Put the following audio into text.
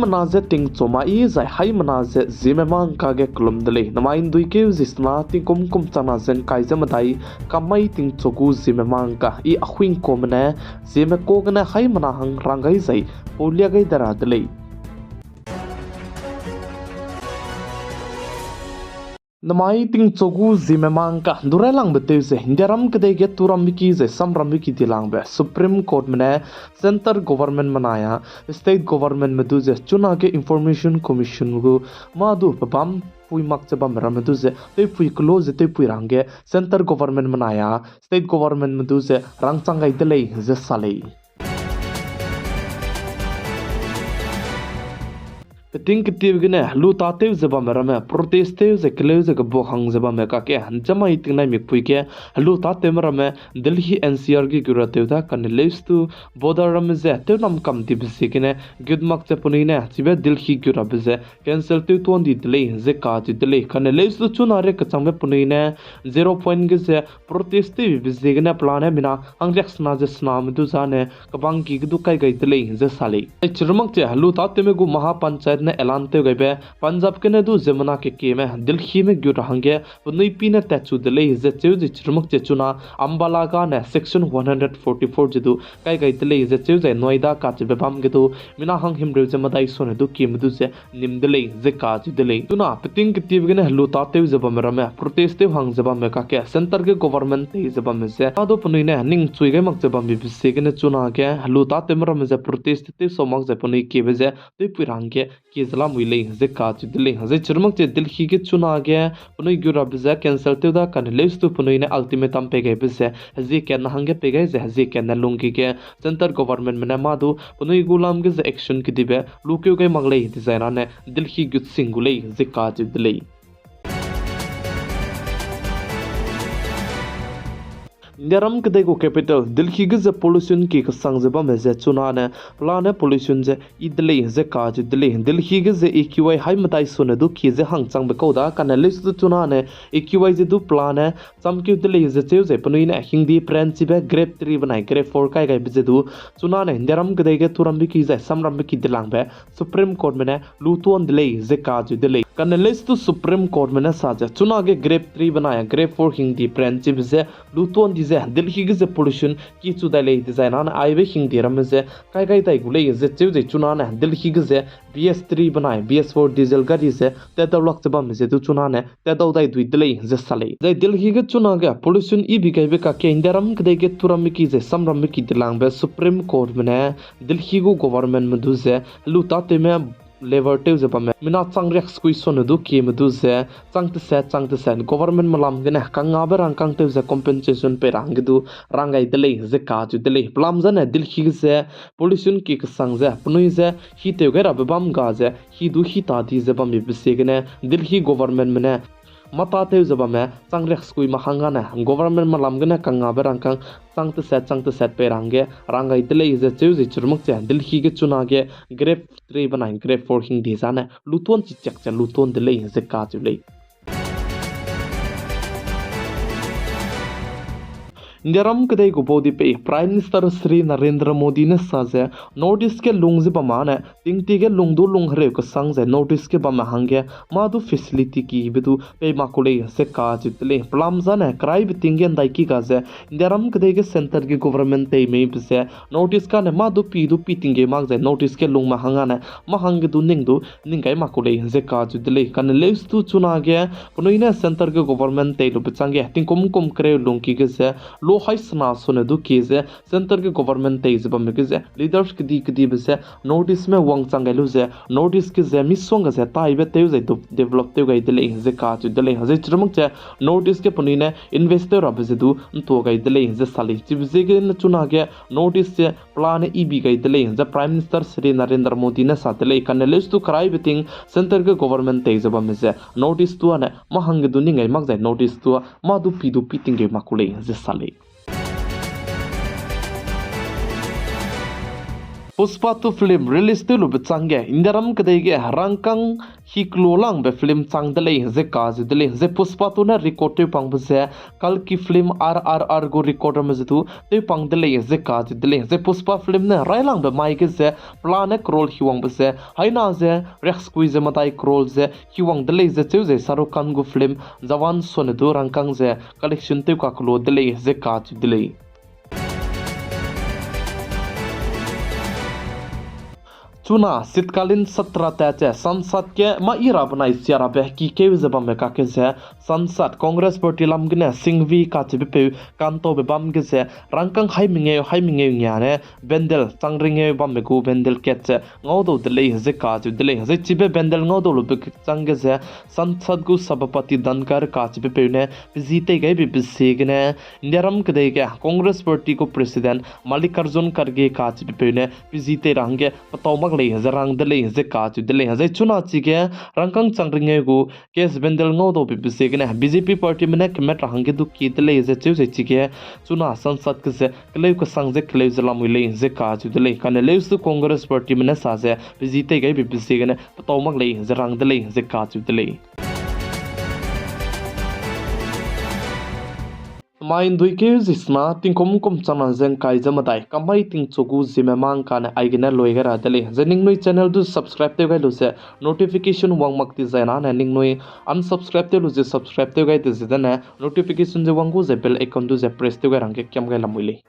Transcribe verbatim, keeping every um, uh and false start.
Na ze tingchu ma i zai haimena ze Zeme mangka ge kelum de lei. Namai nduikeu ze sena tingkum kum changna ze ngkai ze medai, kamai tingchu gu Zeme mangka i Ahuingkuame ne Zeme ka gene haimena hang rang gai zai paulia gai de ra de lei. Namai tingchu gu Zeme mangka du railangbe tew ze Indiaram kedei ge turambe ki zai samrambe ki dilangbe Supreme Courtme ne Centre Governmentme nai a State Governmentme du ze chunage Information Commission gu mâ du pebâm pui mak ze bamme ramme du ze tewpui kelo ze tewpui ra hangge Centre Governmentme nai a State Governmentme du ze rangchang gai de lei ze sa lei. Peting ketiebe gene helu tâtew ze bamme ramme protest tew ze keleu ze kebuak hang ze bamme kakge, jamai tingnai mikpui ge helu tâtewme ramme Delhi N C R ge gu ra tew da kane leuse du border ramme ze tewnam kam dibe ziegene gut mak ze penui ne chibe Delhi gu rabe ze cancel tew tuan di de lei ze kacheu de lei. Kane leuse du chuna re kechangbe penui ne zero point ge ze protest tewbe ziegene pelane mina hangriaksena ze sename du zane kebangki ge du kai gai de lei ze sa lei. Chirmak che helu tâtewme gu Maha Panchayat ne ऐलान tew gaibe Punjab gene du ziemmena kekieme Delhime gu ra hangge penui pi ne tatchu de lei ze cheu ze chirmak che chuna Ambala gane section one hundred forty-four ze du kai gai de lei ze cheu zai Noida kacheube bam ge du mina hang himreu ze medai sone du kieme du ze nim de lei ze kacheu de lei. Chuna peting ketiebe gene helu tâtew ze bamme ramme protest tew hang ze bamme kakge centre ge government tei ze bamme ze a du penui ne ningchui gai mak ze bambe ziegene chunage helu tâtewme ramme ze protest tew sau mak ze penui kiebe ze tewpui ra hangge kie ze lamui lei ze kacheu de lei. Zai chirmak che Delhi ge chunage penui gu rabe ze cancel tew da kane leuse du penui ne ultimatum pei gaibe ze hezie katne hangge pei gai ze hezie katne lungki ge centre governmentme ne mâ du penui gu lam ge ze action kedibe lukeu gai mak lei dezai nane Delhi gut sing gu lei ze kacheu de lei. Indiaram kedei gu capital Delhi ge ze pollution ki kesang ze bamme ze chunane pelane pollution ze i de lei ze kacheu de lei. Delhi ge ze A Q I hai medai sone du kie ze hangchangbe kau da kane leuse du chunane A Q I ze du pelane chamkeu de lei ze cheu zai penui ne hingdi peranchibe grade three benai grade four kai gaibe ze du chunane Indiaram kedei ge turambe ki zai samrambe ki dilangbe Supreme Courtme ne lutuan de lei ze kacheu de lei. Kane leuse du Supreme Courtme ne sa ze chunage grade three benai grade four hingdi peranchibe ze lutuan di ze Delhi ge ze pollution ki chu dai lei dezai nane aibe hingdi ramme ze kai gai dai gu lei ze cheu zai chunane Delhi ge ze B S three benai B S four diesel gari ze tatdau lak ze bamme ze du chunane tatdau dai dui de lei ze sa lei. Zai Delhi ge chunage pollution i bi gaibe kakge Indiaram kedei ge turambe ki zai samrambe ki dilangbe Supreme Courtme ne Delhi gu governmentme du ze helu tâtewme level tew ze bamme mina chang riak sekui sone du kieme du ze chang teset chang teset governmentme lam gene kangngabe rangkâng tew ze compensation pei ra hangge du rang gai de lei ze kacheu de lei. Pelam zane Delhi ge ze pollution ki kesang ze penui ze hitew gai rabe bam ga ze hi du hi ta di ze bambe ziegene Delhi governmentme ne mâ tâtew ze bamme chang riak sekui mâ hangge ne governmentme lam gene kangngabe rangkâng chang teset chang teset pei ra hangge rang gai de lei ze cheu ze chirmak che Delhi ge chunage grade three benai grade four hingdi zane lutuan chichiak ze lutuan de lei ze kacheu lei. Indiaram kedei gu bau di pei Prime Minister Shri Narendra Modi ne sa ze North East ge lung ze bam â ne tingtie ge lung du lung hereu kesang ze North East ge bamme hangge mâ du facility kibe du pei mak ku lei ze kacheu de lei. Pelam zane keraibe ting ge ndaiki ga ze Indiaram kedei ge centre ge government tei meibe ze North East gane mâ du pi du pi tinggeu mak zai North East ge lungme hangge ne mâ hangge du ning du ning gai mak ku lei ze kacheu de lei. Kane leuse du chunage penui ne centre ge government tei lube changge tingkum kum kereu lungki ge ze lo hai sena sone du kie ze centre ge government tei ze bamme ge ze leaders kedi kedibe ze North Eastme wangchang gai lu ze North East ge ze misongga ze taibe tew zai du develop tew gai de lei ze kacheu de lei. Zai chirmak che North East ge penui ne invest tew rabe ze du ntua gai de lei ze sa lei. Chibe ziegene chunage North East ze pelane i bi gai de lei ze Prime Minister Shri Narendra Modi ne sa de lei. Kane leuse du keraibe ting centre ge government tei ze bamme ze North East tua ne mâ hangge du ning gai mak zai North East tua mâ du pi du pi tinggeu mak ku lei ze sa lei. Pushpa two film release tew lube chângge Indiaram kedei ge rangkâng hiklo langbe film chang de lei ze kacheu de lei. Zai Pushpa two ne record tew pangbe ze Kalki film R R R gu record ramme ze du tew pang de lei ze kacheu de lei. Zai Pushpa film ne railangbe mai ge ze pelane crore hiwangbe ze haina ze riaksekui ze medai crore ze hiwang de lei ze cheu ze Shah Rukh Khan gu film Jawan suane du rangkâng ze collection tew kakelo de lei ze kacheu de lei. Chuna shitkalin satra tat ze sansad ge mâ-i ra benai sia rabe kikeu ze bambe kakge ze sansad Congress Party lam gene Singhvi kacheube peu kantaube bam ge ze rangkâng hai mengeu hai mengeu ngiane bundle chang ringeu bambe gu bundle kat ze ngaudau de lei ze kacheu de lei. Zai chibe bundle ngaudau lube chângge ze sansad gu Sabapati Dhankhar kacheube peu ne pe zi tei gaibe pe ziegene Indiaram kedei ge Congress Party gu President Mallikarjun Kharge kacheube peu ne pe zi tei ra hangge petau mak lei ze rang de lei ze kacheu de lei. Zai chuna chige rangkâng chang ringeu gu cash bundle ngaudaube pe ziegene B J P partyme ne kemat ra hangge du kie de lei ze cheu zai chige chuna sansad ge ze keleu kesang ze keleu ze lamui lei ze kacheu de lei. Kane leuse Congress partyme ne sa ze pe zi tei gaibe pe ziegene petau mak lei ze rang de lei ze kacheu de lei. Mai nduikeu zisena tingkum kum changna ze ngkai ze medai kamai tingchu gu ziemme mang kane aigene lui gai ra de lei. Zai ningnui channel du subscribe tew gai lu ze notification wang mak ti zai nane ningnui unsubscribe tew lu ze subscribe tew gai de ze dene notification ze wang gu ze bell icon du ze press tew gai rangge kiam gai lamui lei.